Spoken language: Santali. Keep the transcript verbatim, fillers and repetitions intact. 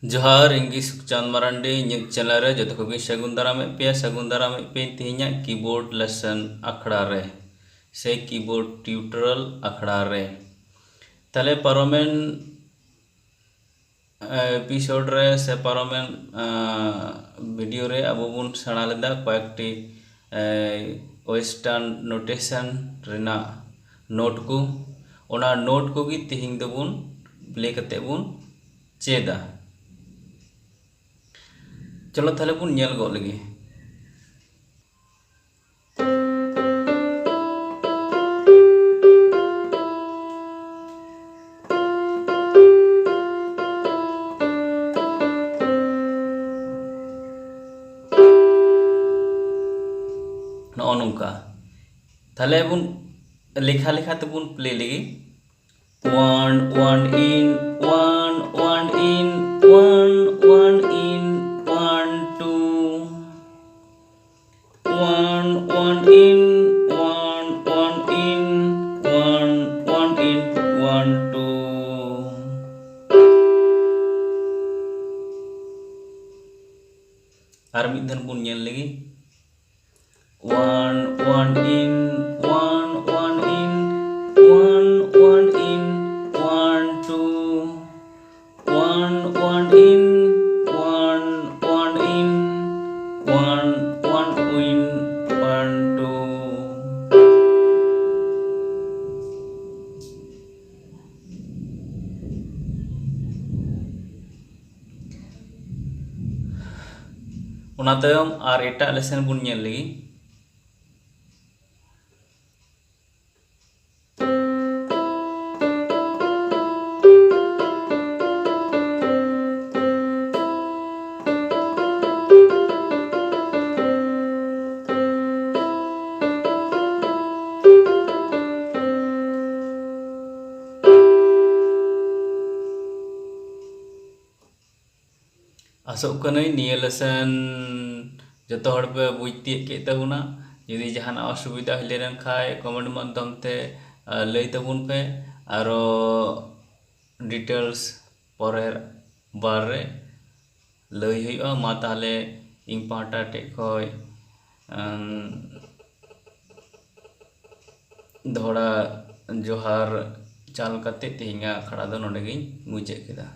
ᱡᱚᱦᱟᱨ, ᱤᱧ ᱜᱮ ᱥᱩᱠᱪᱟᱸᱫ ᱢᱟᱨᱟᱱᱰᱤ᱾ ᱤᱧᱟᱹᱜ ᱪᱮᱱᱮᱞ ᱨᱮ ᱡᱚᱛᱚ ᱠᱚᱜᱮᱧ ᱥᱟᱹᱜᱩᱱ ᱫᱟᱨᱟᱢᱮᱫ ᱯᱮᱭᱟ᱾ ᱥᱟᱹᱜᱩᱱ ᱫᱟᱨᱟᱢᱮᱫ ᱯᱮᱭᱟᱧ ᱛᱮᱦᱮᱧᱟᱜ ᱠᱤᱵᱳᱨᱰ ᱞᱮᱥᱚᱱ ᱟᱠᱷᱲᱟ ᱨᱮ, ᱥᱮ ᱠᱤᱵᱳᱨᱰ ᱴᱤᱭᱩᱴᱳᱨᱤᱭᱟᱞ ᱟᱠᱷᱲᱟ ᱨᱮ᱾ ᱛᱟᱦᱞᱮ ᱯᱟᱨᱚᱢᱮᱱ ᱮᱯᱤᱥᱳᱰ ᱨᱮ ᱥᱮ ᱯᱟᱨᱚᱢᱮᱱ ᱵᱷᱤᱰᱤᱭᱳ ᱨᱮ ᱟᱵᱚ ᱵᱚᱱ ᱥᱮᱬᱟ ᱞᱮᱫᱟ ᱠᱚᱭᱮᱠᱴᱤ ᱳᱭᱮᱥᱴᱟᱨᱱ ᱱᱳᱴᱮᱥᱚᱱ ᱨᱮᱱᱟᱜ ᱱᱳᱴ ᱠᱚ᱾ ᱚᱱᱟ ᱱᱳᱴ ᱠᱚᱜᱮ ᱛᱮᱦᱮᱧ ᱫᱚᱵᱚᱱ ᱯᱞᱮ ᱠᱟᱛᱮ ᱵᱚᱱ ᱪᱮᱫᱟ᱾ ᱪᱚᱞᱚ ᱛᱟᱦᱞᱮ ᱵᱚᱱ ᱧᱮᱞ ᱜᱚᱫ ᱞᱮᱜᱮ᱾ ᱱᱚᱜᱼᱚ ᱱᱚᱝᱠᱟ᱾ ᱛᱟᱦᱞᱮ ᱵᱚᱱ ᱞᱮᱠᱷᱟ ᱞᱮᱠᱷᱟ ᱛᱮᱵᱚᱱ ᱯᱞᱮ ᱞᱮᱜᱮ᱾ One, one in, one, one in, one, one in, one, two. One, one in, one, one in, one, one in, one, two. ᱟᱨ ᱢᱤᱫ ᱫᱷᱟᱣ ᱵᱚᱱ ᱧᱮᱞ ᱞᱮᱜᱮ᱾ One, one in, one, one in, one, one in, one, two. One, one in, one, one in, one, one in, one, two. ᱚᱱᱟ ᱛᱟᱭᱚᱢ ᱟᱨ ᱮᱴᱟᱜ ᱞᱮᱥᱚᱱ ᱵᱚᱱ ᱧᱮᱞ ᱞᱮᱜᱮ᱾ ᱟᱥᱚᱜ ᱠᱟᱹᱱᱟᱹᱧ ᱱᱤᱭᱟᱹ ᱞᱮᱥᱚᱱ ᱡᱚᱛᱚ ᱦᱚᱲ ᱯᱮ ᱵᱩᱡᱽ ᱛᱤᱭᱳᱜ ᱠᱮᱫ ᱛᱟᱵᱚᱱᱟ᱾ ᱡᱩᱫᱤ ᱡᱟᱦᱟᱱᱟᱜ ᱚᱥᱩᱵᱤᱫᱷᱟ ᱦᱩᱭ ᱞᱮᱱ ᱠᱷᱟᱱ ᱠᱚᱢᱮᱱᱴ ᱢᱟᱫᱽᱫᱷᱚᱢ ᱛᱮ, ᱟ, ᱞᱟᱹᱭ ᱛᱟᱵᱚᱱ ᱯᱮ᱾ ᱟᱨᱚ ᱰᱤᱴᱮᱞᱥ ᱯᱚᱨᱮᱨ ᱵᱟᱨ ᱨᱮ ᱞᱟᱹᱭ ᱦᱩᱭᱩᱜᱼᱟ᱾ ᱢᱟ ᱛᱟᱦᱚᱞᱮ ᱤᱧ ᱯᱟᱦᱴᱟ ᱴᱷᱮᱡ ᱠᱷᱚᱡ ᱫᱚᱦᱲᱟ ᱡᱚᱦᱟᱨ ᱪᱟᱞ ᱠᱟᱛᱮ ᱛᱮᱦᱮᱧᱟᱜ ᱟᱠᱷᱲᱟ ᱫᱚ ᱱᱚᱰᱮ ᱜᱤᱧ ᱢᱩᱪᱟᱹᱫ ᱠᱮᱫᱟ᱾